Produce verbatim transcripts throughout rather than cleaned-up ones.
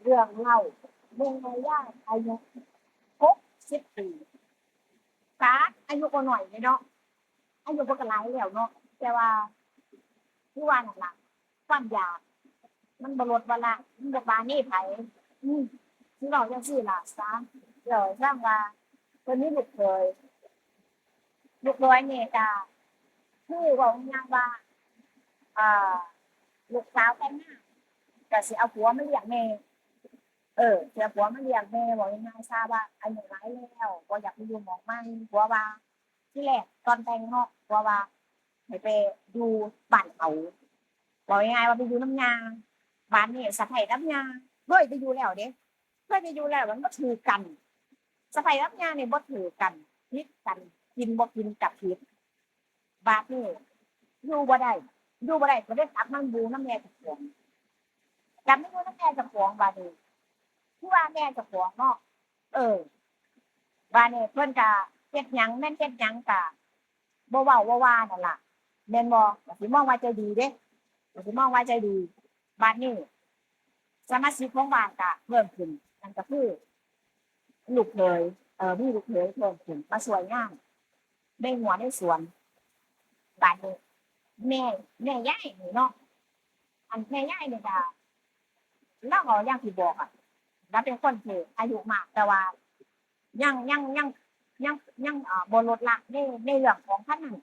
เรื่องเล่า แม่ยายอายุหกสิบปี กะอายุบ่น้อยเด้เนาะ อายุเพิ่นก็หลายแล้วเนาะ แต่ว่าคือว่านั่นล่ะ ความอยากมันบ่ลดบ่ละ มันบ่ปราณีไผ อืม สิเว้าจั่งซี้ล่ะซะ แล้วจั่งว่าเพิ่นมีลูกเขย ลูกเขยนี่ก็คือเว้าง่ายๆว่า อ่า ลูกสาวแต่งงานก็สิเอาผัวมาเลี้ยงแม่ เออ สิเอาผัวมาเลี้ยงแม่ เว้าง่ายๆซะว่าอายุหลายแล้ว บ่อยากไปอยู่หม้องใหม่ ผัวว่า ทีแรกตอนแต่งเนาะ ผัวว่าให้ไปอยู่บ้านเขา เว้าง่ายๆว่าไปอยู่นำย่า บาดนี้สะใภ้กับย่าเคยไปอยู่แล้วเด้ เคยไปอยู่แล้วมันบ่ถืกกัน สะใภ้กับย่านี่บ่ถืกกัน ผิดกัน กินบ่กินก็ผิด บาดนี้อยู่บ่ได้ อยู่บ่ได้ก็เลยกลับมาอยู่นำแม่เจ้าของ กลับมาอยู่นำแม่เจ้าของบาดนี้ คือว่าแม่เจ้าของเนาะ เออ บาดนี้เพิ่นก็เฮ็ดหยัง แม่นเฮ็ดหยังก็บ่เว้าบ่ว่านั่นล่ะ แม่นบ่ ก็สิมองว่าใจดีเด้ ก็สิมองว่าใจดี บาดนี้ สมาชิกของบ้านก็เพิ่มขึ้น นั่นก็คือ ลูกเขย เอ่อ มีลูกเขยเพิ่มขึ้นมาช่วยงานในหัวในสวน บาดนี้ แม่ แม่ยายนี่เนาะ อันแม่ยายนี่ก็ ลาวก็อย่างที่บอกอะ ลาวเป็นคนที่อายุมาก แต่ว่ายัง ยัง ยัง ยัง ยัง เอ่อ บ่ลดละใน ในเรื่องของคันนั้น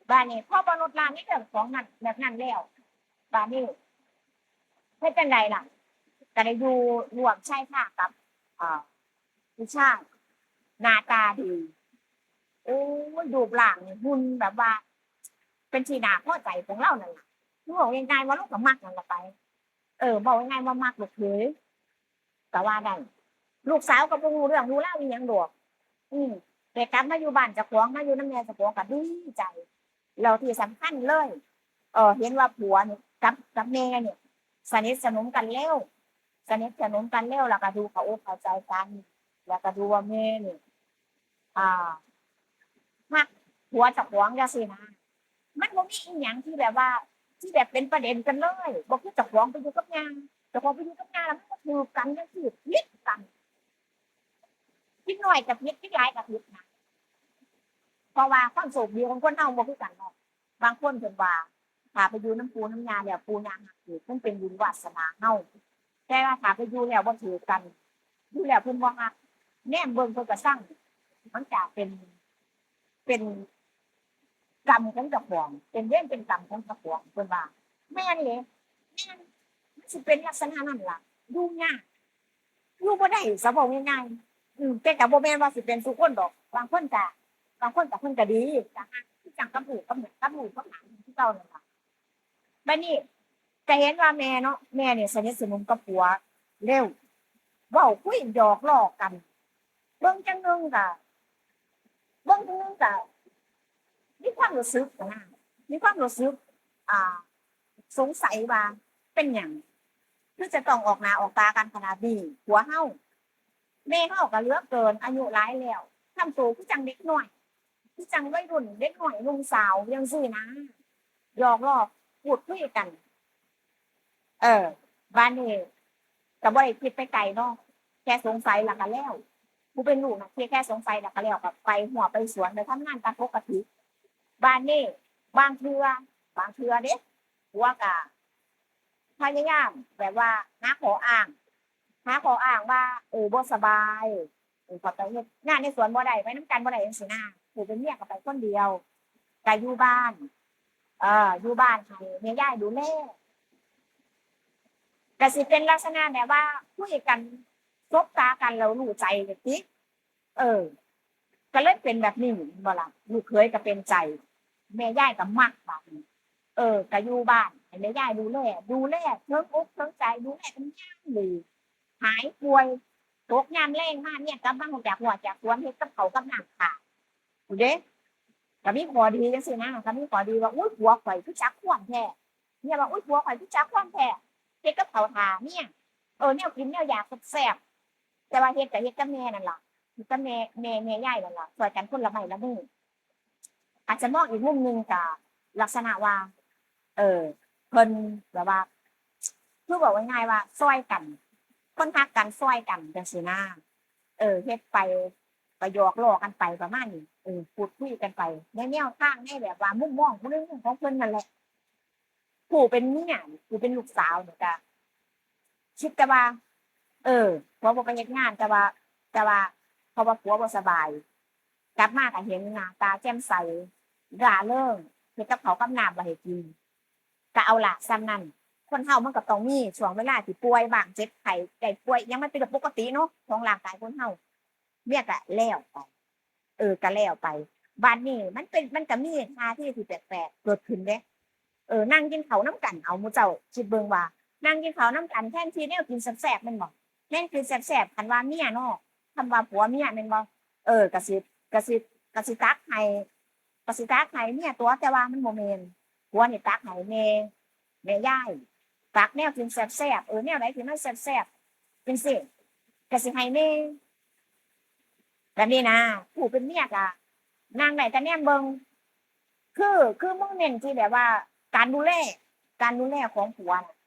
บาดนี้พอบ่ลดละในเรื่องของนั้น แบบนั้นแล้ว บาดนี้เฮ็ดจั่งใดล่ะ ก็ได้อยู่ร่วมชายคากับ เอ่อ ผู้ชายหน้าตาดี โอ้ย รูปร่างนี่หุ่นแบบว่า เป็นที่น่าพอใจของลาวนั่นล่ะ คือเว้าง่ายๆว่าลาวก็มักนั่นล่ะไป เออ เว้าง่ายๆว่ามักลูกเขย ก็ว่าได้ ลูกสาวก็บ่ฮู้เรื่องฮู้ราวอีหยังดอก อืม แต่กลับมาอยู่บ้านเจ้าของ มาอยู่นำแม่เจ้าของก็ดีใจ แล้วที่สำคัญเลย เอ่อ เห็นว่าผัวนี่กับ กับแม่นี่สนิทสนมกันแล้ว สนิทสนมกันแล้ว แล้วก็ดูเข้าอกเข้าใจกัน แล้วก็ดูว่าแม่นี่ อ่า ฮักผัวเจ้าของจั่งซี้นะ มันบ่มีอีหยังที่แบบว่า ที่แบบเป็นประเด็นกันเลย บ่คือเจ้าของไปอยู่กับย่า เจ้าของไปอยู่กับย่าแล้วมันบ่ถืกกันจั่งซี้ ผิดกัน ผิดน้อยก็ผิด ผิดหลายก็ผิดนะ เพราะว่าความโชคดีของคนเฮาบ่คือกันเนาะ บางคนเพิ่นว่า ถ้าไปอยู่นำปู่นำย่าแล้วปู่ย่าฮักถืก มันเป็นบุญวาสนาเฮา แต่ว่าถ้าไปอยู่แล้วบ่ถืกกัน อยู่แล้วเพิ่นบ่ฮัก แนมเบิ่งเพิ่นก็ซัง มันจะเป็น เป็นกรรมของเจ้าของ เป็นเวรเป็นกรรมของเจ้าของ เพิ่นว่า แม่นเด้ แม่น มันสิเป็นลักษณะนั้นล่ะ อยู่ยาก อยู่บ่ได้ซะ เว้าง่ายๆ อืม แต่ก็บ่แม่นว่าสิเป็นซุคนดอก บางคนก็ บางคนก็เพิ่นก็ดี ก็ฮัก คือจั่งกับลูกกับหลาน กับลูกกับหลานคือเก่านั่นล่ะ บัดนี้ก็เห็นว่าแม่เนาะ แม่นี่สนิทสนมกับผัวเร็ว เว้าคุยหยอกล้อกัน เบิ่งจั่งหนึ่งก็ เบิ่งจั่งหนึ่งก็มีความรู้สึกนะ มีความรู้สึก อ่า สงสัยว่าเป็นหยัง คือจะต้องออกหน้าออกตากันขนาดนี้ ผัวเฮา แม่เฮาก็เหลือเกิน อายุหลายแล้ว ทำตัวคือจั่งเด็กน้อย คือจั่งวัยรุ่น เด็กน้อยหนุ่มสาวจั่งซี้นะ หยอกล้อพูดคุยกัน เออ บาดนี้ก็บ่ได้คิดไปไกลเนาะ แค่สงสัยแล้วก็แล้ว ผู้เป็นลูกน่ะเพียงแค่สงสัยแล้วก็แล้ว ก็ไปฮวดไปสวน ไปทำงานตามปกติ บาดนี้บางเทื่อ บางเทื่อเด้ ผัวก็พยายามแบบว่าหาข้ออ้าง หาข้ออ้างว่า เออ บ่สบาย เออ ข้อยไปเฮ็ดงานในสวนบ่ได้ ไปนำกันบ่ได้จั่งซี้นะ ผู้เป็นเมียก็ไปคนเดียว ก็อยู่บ้าน เอ่อ อยู่บ้านให้แม่ยายดูแล ก็สิเป็นลักษณะแบบว่าคุยกัน สบตากันแล้วรู้ใจกันติ เออ ก็เลยเป็นแบบนี้ แม่นบ่ล่ะ ลูกเขยก็เป็นใจ แม่ยายก็มักบาดนี้ เออ ก็อยู่บ้านให้แม่ยายดูแล ดูแลเถิงอกเถิงใจ ดูแลเป็นยามดี หายป่วย ตกยามแลงมาเมียกลับมาจากฮวดจากสวน เฮ็ดกับข้าวกับน้ำถ่าพู้นเด้ ก็มีข้อดีจั่งซี้นะ ก็มีข้อดีว่า อุ๊ย ผัวข้อยคือจักความแท้ เมียว่า อุ๊ย ผัวข้อยคือจักความแท้ เฮ็ดกับข้าวถ่าเมีย เออ แนวกินแนวอยากแซ่บๆ แต่ว่าเฮ็ดก็เฮ็ดกับแม่นั่นล่ะ เฮ็ดกับแม่ แม่ แม่ยายนั่นล่ะ ช่วยกันคนละไม้ละมือ อาจจะมองอีกมุมหนึ่งก็ลักษณะว่า เออ เพิ่นแบบว่า คือเว้าง่ายๆว่าซ่อยกัน คนฮักกันซ่อยกันจั่งซี้นะ เออ เฮ็ดไป ก็หยอกล้อกันไปประมาณนี้ เออ พูดคุยกันไป ในแนวทางในแบบว่ามุมมอง ในมุมของเพิ่นนั่นแหละ ผู้เป็นเมีย ผู้เป็นลูกสาวนี่ก็คิดแต่ว่า เออ ผัวบ่ไปเฮ็ดงาน แต่ว่า แต่ว่า เพราะว่าผัวบ่สบาย กลับมาก็เห็นหน้าตาแจ่มใส ร่าเริง เฮ็ดกับข้าวกับน้ำไว้ให้กิน ก็เอาล่ะ ส่ำนั้น คนเฮามันก็ต้องมีช่วงเวลาที่ป่วยบ้าง เจ็บไข้ได้ป่วย อิหยังมันเป็นเรื่องปกติเนาะ ของร่างกายคนเฮา เมียก็แล้วไป เออ ก็แล้วไป บัดนี้มันเป็น มันก็มีท่าทีที่แปลกๆเกิดขึ้นเด้ เออ นั่งกินข้าวนำกัน เอาหมู่เจ้าคิดเบิ่งว่า นั่งกินข้าวนำกัน แทนที่แนวกินแซ่บๆแม่นบ่ แนวกินแซ่บๆ คันว่าเมียเนาะ คันว่าผัวเมียแม่นบ่ เออ ก็สิ ก็สิ ก็สิตักให้ ก็สิตักให้เมียตั่ว แต่ว่ามันบ่แม่น ผัวนี่ตักให้แม่ แม่ยาย ตักแนวกินแซ่บๆ เออ แนวใดที่มันแซ่บๆ จั่งซี้ ก็สิให้แม่ แบบนี้นะ ผู้เป็นเมียก็นั่งได้แต่แนมเบิ่ง คือ คือโมเมนต์ที่แบบว่าการดูแล การดูแลของผัวน่ะ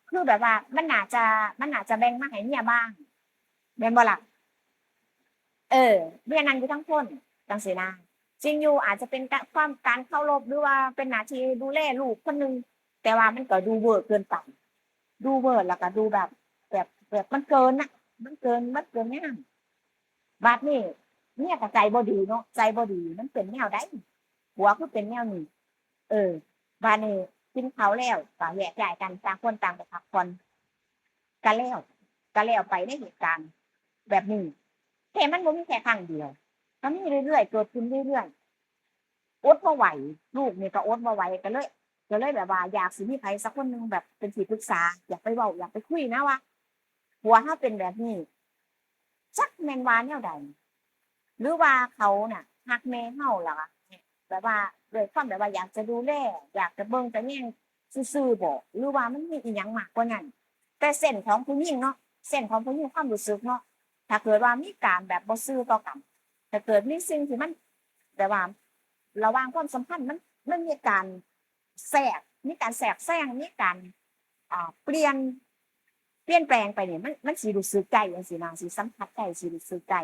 คือแบบว่ามันน่าจะ มันน่าจะแบ่งมาให้เมียบ้าง แม่นบ่ล่ะ เออ เมียนั่งอยู่ทางคน จั่งซี้นะ จริงอยู่ อาจจะเป็นกะ ความ การเคารพ หรือว่าเป็นหน้าที่ดูแลลูกคนหนึ่ง แต่ว่ามันก็ดูเวอร์เกินไป ดูเวอร์แล้วก็ดูแบบ แบบ แบบมันเกินน่ะ มันเกิน มันเกินงาม บัดนี้เมียก็ใจบ่ดีเนาะ ใจบ่ดี มันเป็นแนวใด ผัวคือเป็นแนวนี้ เออ บัดนี้กินข้าวแล้วก็แยกย้ายกัน ต่างคนต่างไปพักผ่อน ก็แล้ว ก็แล้วไปในเหตุการณ์แบบนี้ แต่มันบ่มีแค่ครั้งเดียว มันมีเรื่อยๆ เกิดขึ้นเรื่อยๆ อดบ่ไหว ลูกนี่ก็อดบ่ไหว ก็เลย ก็เลยแบบว่าอยากสิมีไผสักคนหนึ่งแบบเป็นที่ปรึกษา อยากไปเว้า อยากไปคุยนะว่า ผัวเฮาเป็นแบบนี้ จักแม่นว่าแนวใด หรือว่าเขาน่ะฮักแม่เฮาล่ะ แบบว่าด้วยความแบบว่าอยากจะดูแล อยากจะเบิ่งจะแยงซื่อๆบ่ หรือว่ามันมีอิหยังมากกว่านั้น แต่เซนส์ของผู้หญิงเนาะ เซนส์ของผู้หญิง ความรู้สึกเนาะ ถ้าเกิดว่ามีการแบบบ่ซื่อต่อกัน ถ้าเกิดมีสิ่งที่มันแบบว่าระหว่างความสัมพันธ์มัน มันมีการแทรก มีการแทรกแซง มีการ อ่า เปลี่ยน เปลี่ยนแปลงไปนี่ มัน มันสิรู้สึกได้จั่งซี้นะ สิสัมผัสได้ สิรู้สึกได้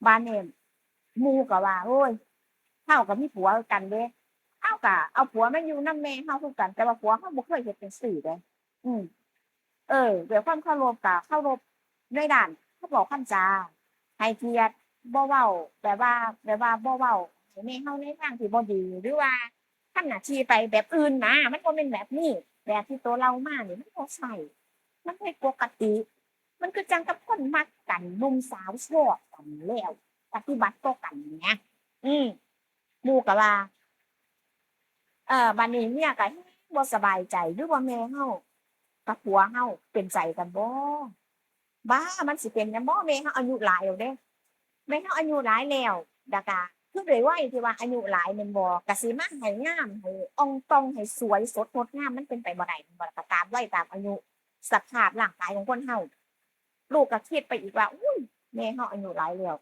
บาดนี้หมู่ก็ว่า โอ้ย เฮาก็มีผัวคือกันเด้ เฮาก็เอาผัวมาอยู่นำแม่เฮาคือกัน แต่ว่าผัวเฮาบ่เคยเฮ็ดจั่งซี้เด้ อืม เออ ด้วยความเคารพก็เคารพในด้านคำเว้าคำจา ให้เกียรติ บ่เว้าแบบว่า แบบว่าบ่เว้าให้แม่เฮาในทางที่บ่ดี หรือว่าทำหน้าที่ไปแบบอื่นนะ มันบ่แม่นแบบนี้ แบบที่ตัวเรามานี่มันบ่ใช่ มันผิดปกติ มันคือจั่งกับคนมักกัน หนุ่มสาวชอบกันแล้วปฏิบัติต่อกันแหม อืม หมู่ก็ว่า เออ บัดนี้เมียก็บ่สบายใจ หรือว่าแม่เฮากับผัวเฮาเป็นใจกันบ่ บ้า มันสิเป็นหยังบ่ แม่เฮาอายุหลายแล้วเด้ แม่เฮาอายุหลายแล้ว แล้วก็คือด้วยวัยที่ว่าอายุหลายแม่นบ่ ก็สิมาให้งาม ให้อ่องต่อง ให้สวยสดงดงาม มันเป็นไปบ่ได้แม่นบ่ แล้วก็ตามวัยตามอายุ สภาพร่างกายของคนเฮา ลูกก็คิดไปอีกว่า อุ้ย แม่เฮาอายุหลายแล้ว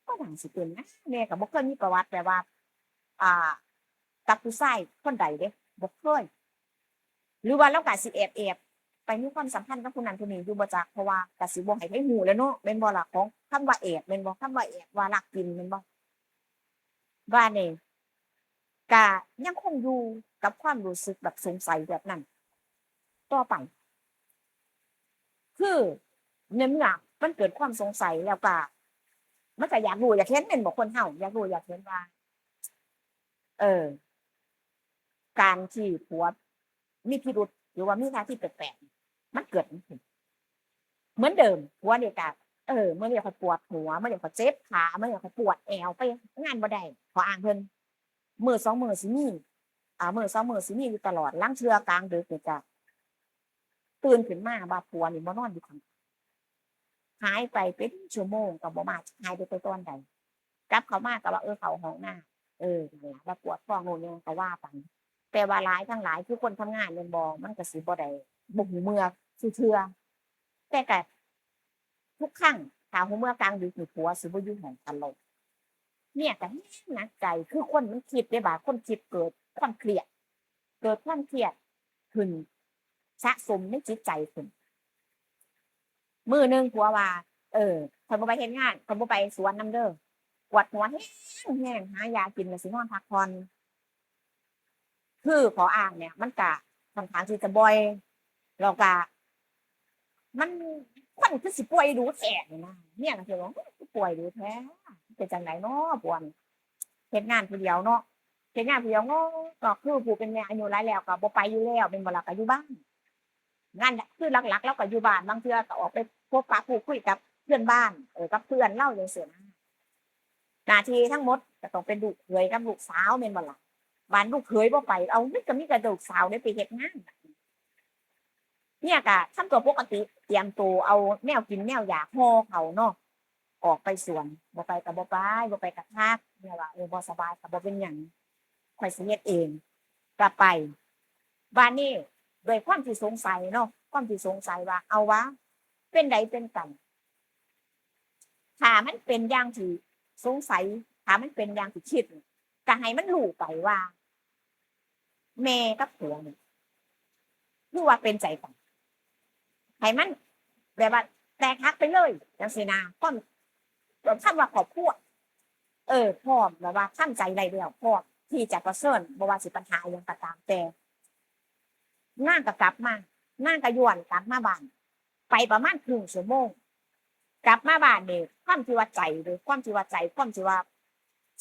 บ่น่าสิเป็นนะ แม่ก็บ่เคยมีประวัติแบบว่า อ่า กับผู้ชายคนใดเด้ บ่เคย หรือว่าลาวก็สิแอบๆ ไปมีความสัมพันธ์กับผู้นั้นผู้นี้อยู่บ่จัก เพราะว่าก็สิบ่ให้ไผฮู้แหล้วเนาะ แม่นบ่ล่ะ ของคำว่าแอบแม่นบ่ คำว่าแอบว่าลักกินแม่นบ่ บาดนี้ก็ยังคงอยู่กับความรู้สึกแบบสงสัยแบบนั้นต่อไป คือในเมื่อมันเกิดความสงสัยแล้วก็ มันก็อยากรู้อยากเห็นแม่นบ่ คนเฮาอยากรู้อยากเห็นว่า เออ การที่ผัวมีพิรุธ หรือว่ามีท่าทีแปลกๆ มันเกิดจั่งซี้ เหมือนเดิม ผัวนี่ก็ เออ มื้อนี้ข้อยปวดหัว มื้อนี้ข้อยเจ็บขา มื้อนี้ข้อยปวดแอว ไปงานบ่ได้ ข้ออ้างเพิ่น มื้อสองมื้อสิมี อ่า มื้อสองมื้อสิมีอยู่ตลอด ลางเทื่อกลางดึกนี่ก็ตื่นขึ้นมาว่าผัวนี่บ่นอนอยู่ข้าง หายไปเป็นชั่วโมงก็บ่มา หายไปแต่ตอนใด กลับเข้ามาก็ว่า เออ เข้าห้องน้ำ เออ นั่นล่ะ ว่าปวดท้องโน่นนี่ก็ว่าไป แต่ว่าหลายทั้งหลายคือคนทำงานแม่นบ่ มันก็สิบ่ได้ บ่ฮู้เมื่อซุเทื่อ แต่ก็ทุกครั้งถ้าฮู้เมื่อกลางดึกนี่ผัวสิบ่อยู่ห้องตลอด เมียก็แฮงหนักใจ คือคนมันคิดเด้บาด คนคิดเกิดความเครียด เกิดความเครียดขึ้น สะสมในจิตใจขึ้น มื้อหนึ่งผัวว่า เออ ข้อยบ่ไปเฮ็ดงาน ข้อยบ่ไปสวนนำเด้อ ปวดหัวแฮงแฮง หายากินแล้วสินอนพักผ่อน คือข้ออ้างเนี่ย มันกะค่อนข้างที่จะบ่อย แล้วกะ มัน คนคือสิป่วยดูแท้นี่นะ เมียก็สิว่า คือป่วยดูแท้ เป็นจั่งใดน้อ ผัวนี่ เฮ็ดงานผู้เดียวเนาะ เฮ็ดงานผู้เดียวเนาะ ก็คือผู้เป็นแม่อายุหลายแล้วก็บ่ไปอยู่แล้ว แม่นบ่ล่ะ ก็อยู่บ้าน งานคือหลักๆ ลาวก็อยู่บ้าน บางเทื่อก็ออกไปพบปะพูดคุยกับเพื่อนบ้าน เออ กับเพื่อนลาวจั่งซี้นะ หน้าที่ทั้งหมดก็ต้องเป็นลูกเขยกับลูกสาวแม่นบ่ล่ะ บาดลูกเขยบ่ไป เอ้า มันก็มีแต่ลูกสาวเด้ไปเฮ็ดงาน เมียก็ทำตัวปกติ เตรียมตัวเอาแนวกินแนวอยากห่อข้าวเนาะ ออกไปสวน บ่ไปก็บ่ไป บ่ไปก็พัก เมียว่า เออ บ่สบายก็บ่เป็นหยัง ข้อยสิเฮ็ดเอง ก็ไป บาดนี้ด้วยความที่สงสัยเนาะ ความที่สงสัยว่า เอาวะ เป็นใดเป็นกัน ถ้ามันเป็นอย่างที่สงสัย ถ้ามันเป็นอย่างที่คิด ก็ให้มันรู้ไปว่า แม่กับผัวนี่ คือว่าเป็นใจกัน ให้มันแบบว่าแตกหักไปเลย จั่งซี้นะ ความ คำว่าครอบครัว เออ พร้อมแบบว่าทำใจได้แล้ว พร้อมที่จะเผชิญ บ่ว่าสิปัญหาอิหยังก็ตามแต่ นางก็กลับมา นางก็ย้อนกลับมาบ้าน ไปประมาณครึ่งชั่วโมง กลับมาบ้านนี่ ความที่ว่าใจเด้ ความที่ว่าใจ ความที่ว่า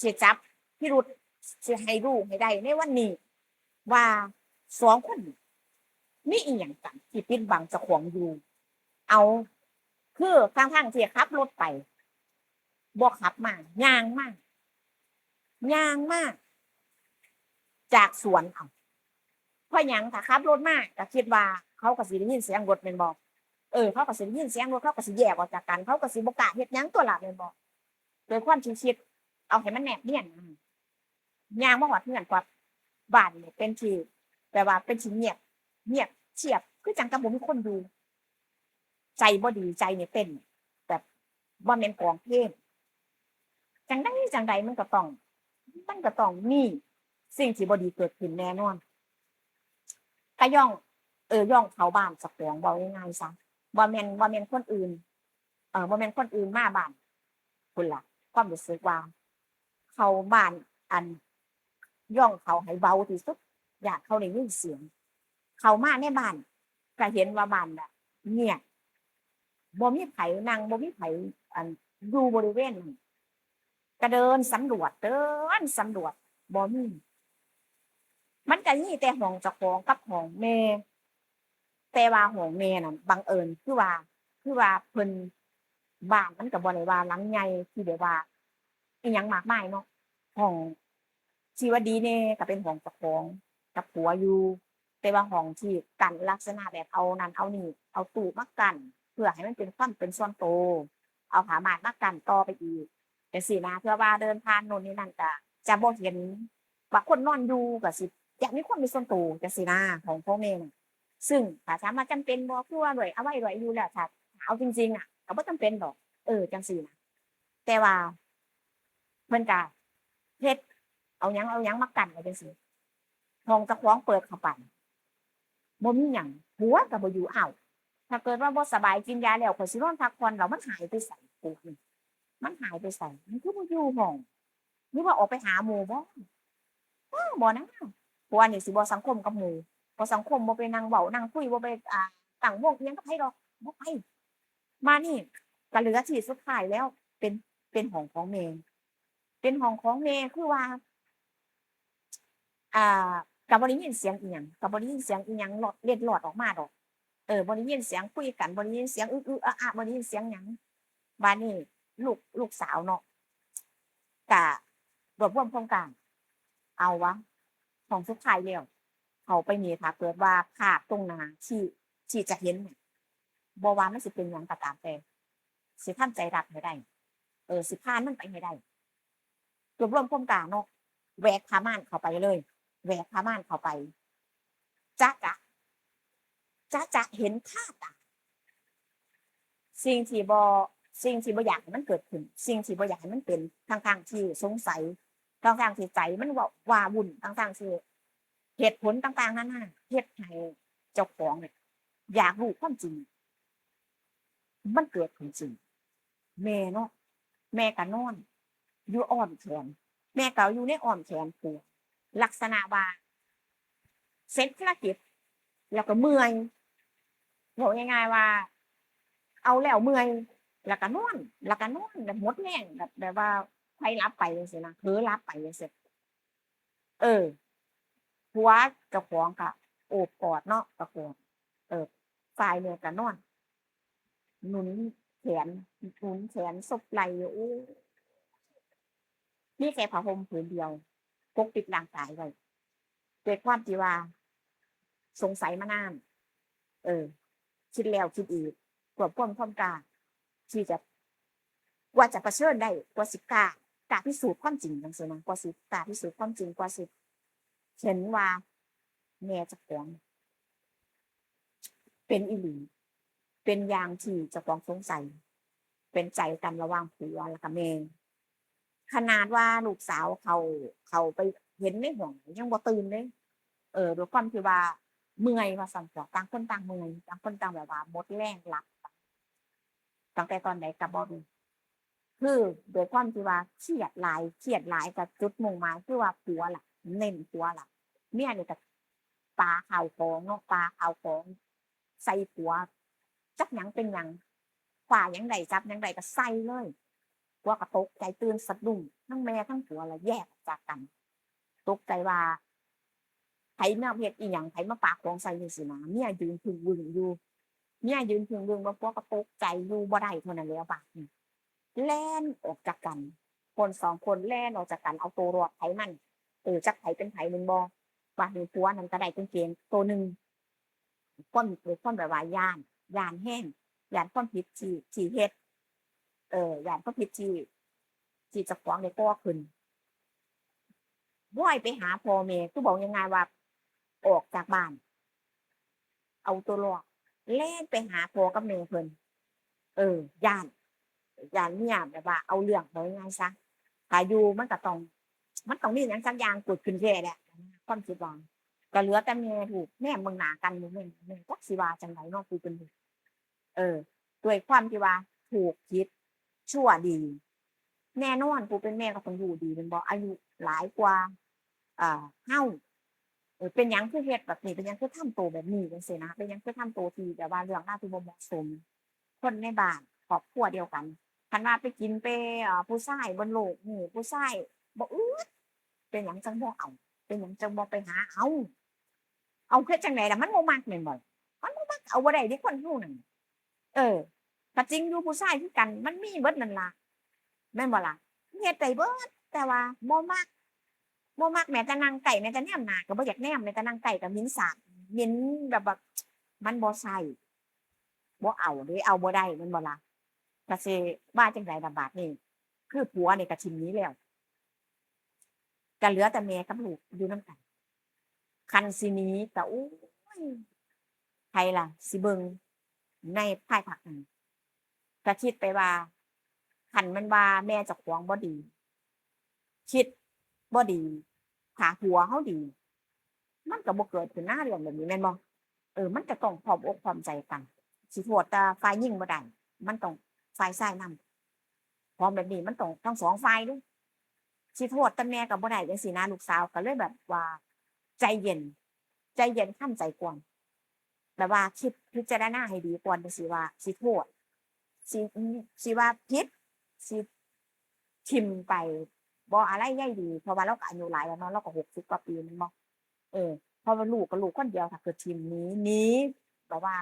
สิจับพิรุธ สิให้รู้ให้ได้ในวันนี้ ว่าสองคนนี่มีอิหยังกันที่ปิดบังเจ้าของอยู่ เอา คือทั้งๆที่ขับรถไป บ่ขับมา ย่างมา ย่างมา จากสวนเอา เพราะหยัง ถ้าขับรถมาก็คิดว่าเขาก็สิได้ยินเสียงรถแม่นบ่ เออ เขาก็สิได้ยินเสียงรถ เขาก็สิแยกออกจากกัน เขาก็สิบ่กล้าเฮ็ดหยังตั๊วล่ะแม่นบ่ โดยความที่คิดเอาให้มันแนบเนียนนะ ย่างมาฮอดเฮือนปั๊บ บ้านนี่เป็นที่ แบบว่าเป็นที่เงียบ เงียบเชียบ คือจั่งกับบ่มีคนอยู่ ใจบ่ดี ใจนี่เต้น แบบบ่แม่นกลองเพลง จั่งใดจั่งใดมันก็ต้อง มันก็ต้องมีสิ่งที่บ่ดีเกิดขึ้นแน่นอน ก็ย่อง เออ ย่องเข้าบ้านเจ้าของ เว้าง่ายๆซะ บ่แม่น บ่แม่นคนอื่น เออ บ่แม่นคนอื่นมาบ้าน พุ้นล่ะ ความรู้สึกว่า เข้าบ้าน อัน ย่องเข้าให้เบาที่สุด ย้านเขาได้ยินเสียง เข้ามาในบ้าน ก็เห็นว่าบ้านน่ะเงียบ บ่มีไผนั่ง บ่มีไผ อัน อยู่บริเวณนั้น ก็เดินสำรวจ เดินสำรวจ บ่มี มันก็มีแต่ห้องเจ้าของกับห้องแม่ แต่ว่าห้องแม่นั่นบังเอิญคือว่า คือว่าเพิ่น บ้านมันก็บ่ได้ว่าหลังใหญ่ที่แบบว่าอิหยังมากมายเนาะ ห้องที่ว่าดีแน่ก็เป็นห้องเจ้าของกับผัวอยู่ แต่ว่าห้องที่กั้นลักษณะแบบเอานั่นเอานี่ เอาตู้มากั้น เพื่อให้มันเป็นความเป็นส่วนตัว เอาผ้าม่านมากั้นต่อไปอีก จั่งซี้นะ เพื่อว่าเดินผ่านโน่นนี่นั่นก็จะบ่เห็นว่าคนนอนอยู่ ก็สิอยากมีความเป็นส่วนตัวจั่งซี้นะ ของพ่อแม่น่ะ ซึ่งถ้าถามว่าจำเป็นบ่ คือว่าด้วย เอาไว้ด้วยอยู่แล้ว ถ้าเอาจริงๆน่ะ ก็บ่จำเป็นดอก เออ จั่งซี้นะ แต่ว่าเพิ่นก็เฮ็ด เอาหยังเอาหยังมากั้นไว้จั่งซี้ ห้องเจ้าของเปิดเข้าไป บ่มีหยัง ผัวก็บ่อยู่ อ้าว ถ้าเกิดว่าบ่สบายกินยาแล้ว ข้อยสินอนพักผ่อน แล้วมันหายไปไส ผัวนี่ มันหายไปไส มันคือบ่อยู่ห้อง หรือว่าออกไปหาหมู่บ่ อ้าว บ่นะ ผัวนี่สิบ่สังคมกับหมู่ บ่สังคม บ่ไปนั่งเว้านั่งคุย บ่ไป อ่า ตั้งวงอิหยังกับไผดอก บ่ไป มานี่ ก็เหลือที่สุดท้ายแล้ว เป็น เป็นห้องของแม่ เป็นห้องของแม่ คือว่า อ่า ก็บ่ได้ยินเสียงอิหยัง ก็บ่ได้ยินเสียงอิหยังลอด เล็ดลอดออกมาดอก เออ บ่ได้ยินเสียงคุยกัน บ่ได้ยินเสียงอึๆอะๆ บ่ได้ยินเสียงหยัง บาดนี้ลูก ลูกสาวเนาะ ก็รวบรวมความกล้า เอาวะ ห้องสุดท้ายแล้ว เข้าไปนี่ ถ้าเกิดว่าพลาดตรงหน้าที่ ที่จะเห็นเนี่ย บ่ว่ามันสิเป็นหยังก็ตามแต่ สิทำใจรับให้ได้ เออ สิผ่านมันไปให้ได้ รวบรวมความกล้าเนาะ แหวกผ้าม่านเข้าไปเลย แหวกผ้าม่านเข้าไป จะ จะ จะ จะเห็นคาตา สิ่งที่บ่ สิ่งที่บ่อยากให้มันเกิดขึ้น สิ่งที่บ่อยากให้มันเป็น ทั้งๆที่สงสัย ทั้งๆที่ใจมันว้า ว้าวุ่น ทั้งๆที่เหตุผลต่างๆนานา เฮ็ดให้เจ้าของเนี่ย อยากรู้ความจริง มันเกิดขึ้นจริง แม่เนาะ แม่ก็นอน อยู่อ้อมแขน แม่ก็อยู่ในอ้อมแขนผัว ลักษณะว่า เสร็จภารกิจ แล้วก็เมื่อย เว้าง่ายๆว่า เอาแล้วเมื่อย แล้วก็นอน แล้วก็นอน แบบหมดแรง แบบ แบบว่าไผหลับไปจั่งซี้นะ เผลอหลับไปจั่งซี้ เออ ผัวเจ้าของก็โอบกอดเนาะ ก็กอด เออ ฝ่ายแม่ก็นอน หนุนแขน หนุนแขนซบไหล่ โอ้ มีแค่ผ้าห่มผืนเดียว ปกปิดร่างกายไว้ ด้วยความที่ว่าสงสัยมานาน เออ คิดแล้วคิดอีก รวบรวมความกล้า ที่จะ กว่าจะเผชิญได้ กว่าสิกล้า กล้าพิสูจน์ความจริงจั่งซี้นะ กว่าสิกล้าพิสูจน์ความจริง กว่าสิเห็นว่าแม่เจ้าของเป็นอีหลี เป็นอย่างที่เจ้าของสงสัย เป็นใจกันระหว่างผัวแล้วก็แม่ ขนาดว่าลูกสาวเข้า เข้าไปเห็นในห้องยังบ่ตื่นเลย เออ ด้วยความที่ว่าเมื่อยว่าซั่นเถาะ ต่างคนต่างเมื่อย ต่างคนต่างแบบว่าหมดแรงหลับ ตั้งแต่ตอนใดก็บ่รู้ คือด้วยความที่ว่าเครียดหลาย เครียดหลายก็จุดมุ่งหมายคือว่าผัวล่ะ เน้นผัวล่ะ เมียนี่ก็ปาข้าวของเนาะ ปาข้าวของใส่ผัว จักหยังเป็นหยัง คว้าหยังได้ จับหยังได้ก็ใส่เลย ผัวก็ตกใจตื่นสะดุ้ง ทั้งแม่ทั้งผัวละแยกออกจากกัน ตกใจว่า ไผมาเฮ็ดอีหยัง ไผมาปาของใส่จั่งซี้นะ เมียยืนผึ้งวึ่งอยู่ เมียยืนผึ้งวึ่ง แล้วผัวก็ตกใจอยู่บ่ได้เท่านั้นแล้วบาดนี้ แล่นออกจากกัน คนสองคนแล่นออกจากกัน เอาตัวรอดไผมัน เออ จักไผเป็นไผแม่นบ่ บาดนี้ผัวนั่นก็ได้กางเกงตัวหนึ่ง ความ ด้วยความแบบว่าย้าน ย้านแฮง ย้านความผิดที่ ที่เฮ็ด เออ ย้านความผิดที่ ที่เจ้าของได้ก่อขึ้น บ่ให้ไปหาพ่อแม่ คือบอกง่ายๆว่า ออกจากบ้าน เอาตัวรอด แล่นไปหาพ่อกับแม่เพิ่น เออ ย้าน ย้านเมียแบบว่าเอาเรื่อง เว้าง่ายๆซะ ถ้าอยู่มันก็ต้อง มันต้องมีหยังสักอย่างเกิดขึ้นแท้แหละ ความคิดว่า ก็เหลือแต่แม่ลูกแนมเบิ่งหน้ากันอยู่ แม่ แม่จักสิว่าจั่งใดเนาะ ผู้เป็นลูก เออ ด้วยความที่ว่าถูกผิดชั่วดี แน่นอนผู้เป็นแม่ก็ต้องรู้ดีแม่นบ่ อายุหลายกว่า อ่า เฮา เออ เป็นหยังคือเฮ็ดแบบนี้ เป็นหยังคือทำตัวแบบนี้จั่งซี้นะ เป็นหยังคือทำตัวที่แบบว่าเรื่องราวที่บ่เหมาะสม คนในบ้าน ครอบครัวเดียวกัน คันว่าไปกินไป เอ่อ ผู้ชายบนโลกนี่ ผู้ชายบ่อึด เป็นหยังจั่งบ่เอา เป็นหยังจั่งบ่ไปหาเอา เอาเฮ็ดจั่งใดล่ะ มันบ่มักแม่นบ่ มันบ่มัก เอาบ่ได้เด้คนเฮานั่น เออ ก็จริงอยู่ ผู้ชายคือกัน มันมีเบิดนั่นล่ะ แม่นบ่ล่ะ เฮ็ดได้เบิด แต่ว่าบ่มัก บ่มักแม้แต่นั่งใกล้ แม้แต่แนมหน้าก็บ่อยากแนม แม้แต่นั่งใกล้ก็เหม็นสาบ เหม็นแบบ แบบ มันบ่ใช่ บ่เอาเด้ เอาบ่ได้ แม่นบ่ล่ะ ก็สิว่าจั่งใดล่ะบาดนี้ คือผัวนี่ก็ถิ่มหนีแล้ว ก็เหลือแต่แม่กับลูกอยู่นำกัน คันสิหนีก็ โอ้ย ไผล่ะสิเบิ่งในภายภาคหน้า ก็คิดไปว่า คันแม่นว่าแม่เจ้าของบ่ดี คิดบ่ดี ถ้าผัวเฮาดี มันก็บ่เกิดขึ้นนะเรื่องแบบนี้แม่นบ่ เออ มันก็ต้องพร้อมอกพร้อมใจกัน สิโทษแต่ฝ่ายหญิงบ่ได้ มันต้องฝ่ายชายนำ ของแบบนี้มันต้องทั้งสองฝ่ายเด้ สิโทษแต่แม่ก็บ่ได้จั่งซี้นะ ลูกสาวก็เลยแบบว่าใจเย็น ใจเย็นทำใจกว้าง แบบว่าคิดพิจารณาให้ดีก่อนจั่งซี้ว่าสิโทษ สิ สิว่าผิด สิถิ่มไป บ่อาลัยใยดี เพราะว่าเลาก็อายุหลายแล้วเนาะ เลาก็หกสิบกว่าปีแม่นบ่ เออ เพราะว่าลูกก็ลูกคนเดียว ถ้าเกิดถิ่มหนี หนี แบบว่า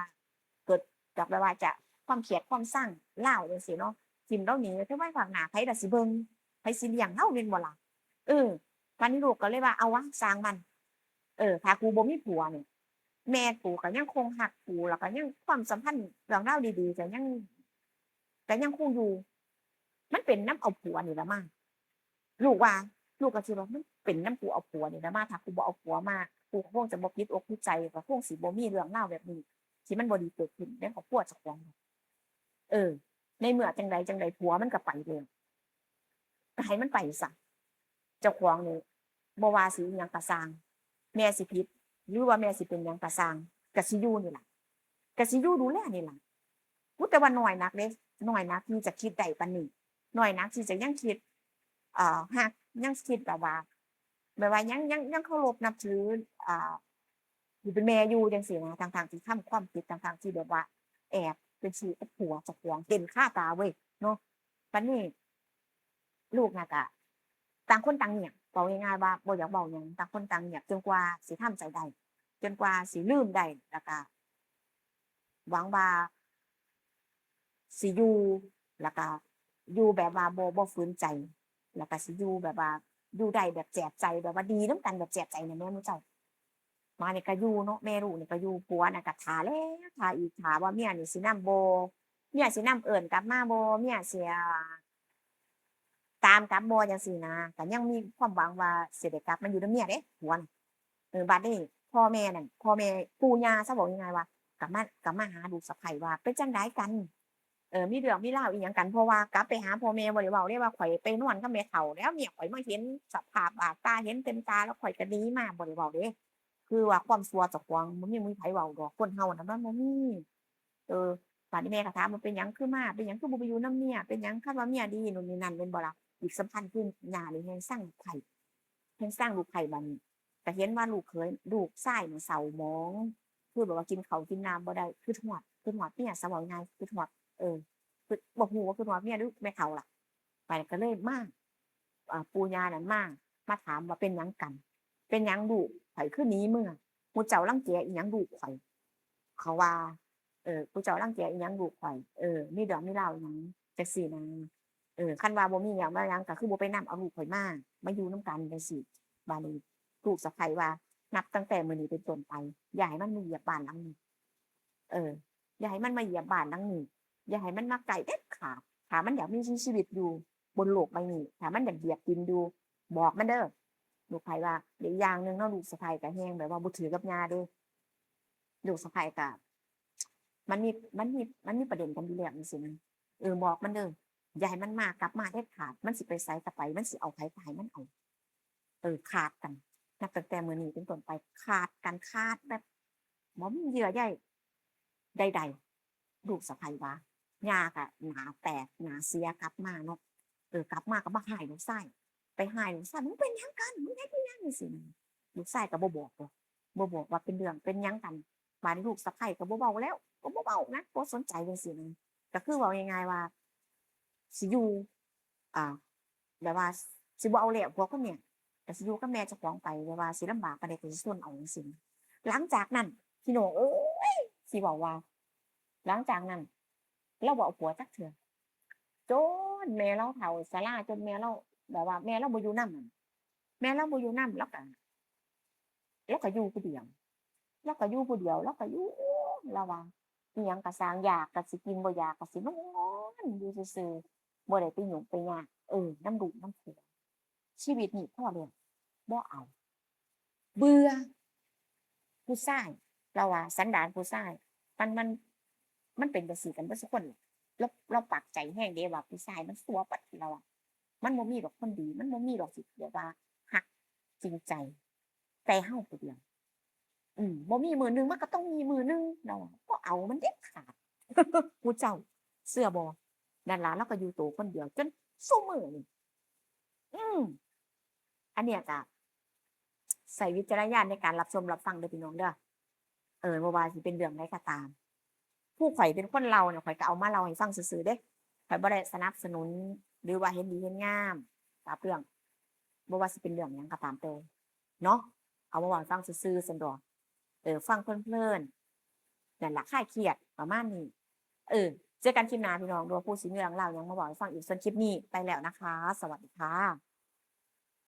เกิดจากแบบว่าจะความเคียดความซังลาวจั่งซี้เนาะ ถิ่มลาวหนี แต่ว่าภาคหน้าไผล่ะสิเบิ่ง ไผสิเลี้ยงลาวแม่นบ่ล่ะ เออ บาดนี้ลูกก็เลยว่า เอาวะ ซ่างมัน เออ ถ้ากูบ่มีผัวนี่ แม่กูก็ยังคงฮักกู แล้วก็ยังความสัมพันธ์เรื่องราวดีๆ ก็ยัง ก็ยังคงอยู่ มันเป็นนำเอาผัวนี่ล่ะมา ลูกว่า ลูกก็สิว่า มันเป็นนำกูเอาผัวนี่ล่ะมา ถ้ากูบ่เอาผัวมา กูก็คงจะบ่ผิดอกผิดใจ ก็คงสิบ่มีเรื่องราวแบบนี้ ที่มันบ่ดีเกิดขึ้นในครอบครัวเจ้าของ เออ ในเมื่อจั่งใดจั่งใดผัวมันก็ไปแล้ว ก็ให้มันไปซะ เจ้าของนี่ บ่ว่าสิอิหยังก็ซ่าง แม่สิผิด หรือว่าแม่สิเป็นหยังก็ซ่าง ก็สิอยู่นี่ล่ะ ก็สิอยู่ดูแลนี่ล่ะ อู้ แต่ว่าน้อยนักเด้ น้อยนักที่จะคิดได้ปานนี้ น้อยนักที่จะยังคิด เอ่อ ฮัก ยังคิดแบบว่า แบบว่ายัง ยัง ยังเคารพนับถือ อ่า ผู้เป็นแม่อยู่จั่งซี้นะ ทั้งๆที่ทำความผิด ทั้งๆที่แบบว่าแอบเป็นชู้กับผัวเจ้าของ เห็นคาตาเว้ย เนาะ บัดนี้ ลูกน่ะก็ต่างคนต่างเงียบ เว้าง่ายๆว่าบ่อยากเว้าหยัง ต่างคนต่างเงียบ จนกว่าสิทำใจได้ จนกว่าสิลืมได้ แล้วก็หวังว่าสิอยู่ แล้วก็อยู่แบบว่าบ่ บ่ฝืนใจ แล้วก็สิอยู่แบบว่าอยู่ได้แบบแจบใจ แบบว่าดีนำกันแบบแจบใจน่ะแหมหมู่เจ้า บาดนี้ก็อยู่เนาะ แม่ลูกนี่ก็อยู่ ผัวน่ะก็ท่าแล้วท่าอีก ท่าว่าเมียนี่สินำบ่ เมียสินำเอิ้นกลับมาบ่ เมียสิ อ่า ตามกลับบ่จั่งซี้นะ ก็ยังมีความหวังว่าสิได้กลับมาอยู่นำเมียเด้ ผัวน่ะ เออ บัดนี้พ่อแม่นั่น พ่อแม่ปู่ย่าซะ เว้าง่ายๆว่า ก็มา ก็มาหาลูกสะใภ้ว่า เป็นจั่งใดกัน เออ มีเรื่องมีราวอีหยังกัน เพราะว่ากลับไปหาพ่อแม่บ่ได้เว้าเด้ว่า ข้อยไปนอนกับแม่เฒ่าแล้ว เมียข้อยมาเห็นสภาพบาดตา เห็นเต็มตาแล้ว ข้อยก็หนีมา บ่ได้เว้าเด้ คือว่าความชั่วเจ้าของบ่มี บ่มีไผเว้าดอก คนเฮาน่ะมันบ่มี เออ บาดนี้แม่ก็ถามว่า เป็นหยังคือมา เป็นหยังคือบ่ไปอยู่นำเมีย เป็นหยัง คันว่าเมียดี นู่นนี่นั่น แม่นบ่ล่ะ อีกสำคัญคือย่านี่แฮ่งซังลูกใผ้ แฮ่งซังลูกใผ้ บาดนี้ก็เห็นว่าลูกเขย ลูกชายนี่เศร้าหมอง คือแบบว่ากินข้าวกินน้ำบ่ได้ คิดฮอด คิดฮอดเมียซะ เว้าง่ายๆ คิดฮอด เออ คิด บ่ฮู้ว่าคิดฮอดเมียหรือแม่เฒ่าล่ะ บาดนี้ก็เลยมา อ่า ปู่ย่านั่นมา มาถามว่าเป็นหยังกัน เป็นหยังลูกข้อยคือหนีเมือ หมู่เจ้ารังแกอีหยังลูกข้อย เขาว่า เออ หมู่เจ้ารังแกอีหยังลูกข้อย เออ มีเรื่องมีราวอีหยังจั่งซี้นะ เออ คันว่าบ่มีหยังบ่หยังก็คือบ่ไปนำเอาลูกข้อยมา มาอยู่นำกันจั่งซี้ บาดนี้ลูกสะใภ้ว่า นับตั้งแต่มื้อนี้เป็นต้นไป อย่าให้มันมาเหยียบบ้านหลังนี้ เออ อย่าให้มันมาเหยียบบ้านหลังนี้ อย่าให้มันมาใกล้เด็ดขาด ถ้ามันอยากมีชีวิตอยู่บนโลกใบนี้ ถ้ามันอยากเหยียบตีนอยู่ บอกมันเด้อ ลูกสะใภ้ว่า และอีกอย่างหนึ่งเนาะ ลูกสะใภ้ก็แฮ่งแบบว่าบ่ถือกับย่าเด้ ลูกสะใภ้ก็ มันมี มันมี มันมีประเด็นกันอยู่แล้วจั่งซี้นะ เออ บอกมันเด้อ อย่าให้มันมากลับมาเด็ดขาด มันสิไปไสก็ไป มันสิเอาไผก็ให้มันเอา เออ ขาดกัน นับตั้งแต่มื้อนี้เป็นต้นไป ขาดกัน ขาดแบบบ่มีเยื่อใยใดๆ ลูกสะใภ้ว่า ย่าก็หน้าแตก หน้าเสียกลับมาเนาะ เออ กลับมาก็มาฮ้ายลูกชาย ไปฮ้ายลูกชาย มึงเป็นหยังกัน มึงเฮ็ดอีหยังจั่งซี้นะ ลูกชายก็บ่บอกดอก บ่บอกว่าเป็นเรื่องเป็นหยังกัน บาดนี้ลูกสะใภ้ก็บ่เว้าแล้ว ก็บ่เว้านะ บ่สนใจจั่งซี้นะ ก็คือเว้าง่ายๆว่า สิอยู่ อ่า แบบว่าสิบ่เอาแล้วผัวคนเนี้ย ก็สิอยู่กับแม่เจ้าของไป แบบว่าสิลำบากปานใดก็สิทนเอาจั่งซี้นะ หลังจากนั้น พี่น้องเอ้ย สิเว้าว่า หลังจากนั้น ลาวบ่เอาผัวจักเทื่อ จนแม่ลาวเฒ่าชรา จนแม่ลาว แบบว่าแม่ลาวบ่อยู่นำนั่น แม่ลาวบ่อยู่นำ ลาวก็ ลาวก็อยู่ผู้เดียว ลาวก็อยู่ผู้เดียว ลาวก็อยู่ ลาวว่า อิหยังก็ซ่าง อยากก็สิกิน บ่อยากก็สินอนอยู่ซื่อๆ บ่ได้ไปยุ่งไปยาก เออ นำลูกนำผัว ชีวิตนี้พอแล้ว บ่เอา เบื่อ ผู้ชาย ลาวว่าสันดานผู้ชาย มัน มัน มันเป็นจั่งซี้กันเบิดซุคน ลาว ลาวปักใจแฮงเด้ว่าผู้ชายมันชั่วเบิด ลาวว่า มันบ่มีดอกคนดี มันบ่มีดอกสิแบบว่าฮักจริงใจ แต่เฮาผู้เดียว อืม บ่มีมื้อหนึ่ง มันก็ต้องมีมื้อหนึ่ง ลาวว่า บ่เอามันเด็ดขาด หมู่เจ้าเชื่อบ่ นั่นล่ะ ลาวก็อยู่โตคนเดียวจนซุมื้อนี้ อืม อันเนี้ยก็ใช้วิจารณญาณในการรับชมรับฟังเด้อพี่น้องเด้อ เออ บ่ว่าสิเป็นเรื่องใดก็ตาม ผู้ข้อยเป็นคนเล่าเนี่ย ข้อยก็เอามาเล่าให้ฟังซื่อๆเด้ ข้อยบ่ได้สนับสนุน หรือว่าเห็นดีเห็นงามกับเรื่อง บ่ว่าสิเป็นเรื่องหยังก็ตามแต่เนาะ เอามาเว้าให้ฟังซื่อๆซั้นดอก เออ ฟังเพลินๆ นั่นล่ะ คลายเครียด ประมาณนี้ เออ เจอกันคลิปหน้าพี่น้อง หรือว่าผู้สิมีเรื่องเล่าหยังมาเว้าให้ฟังอีก ส่วนคลิปนี้ไปแล้วนะคะ สวัสดีค่ะ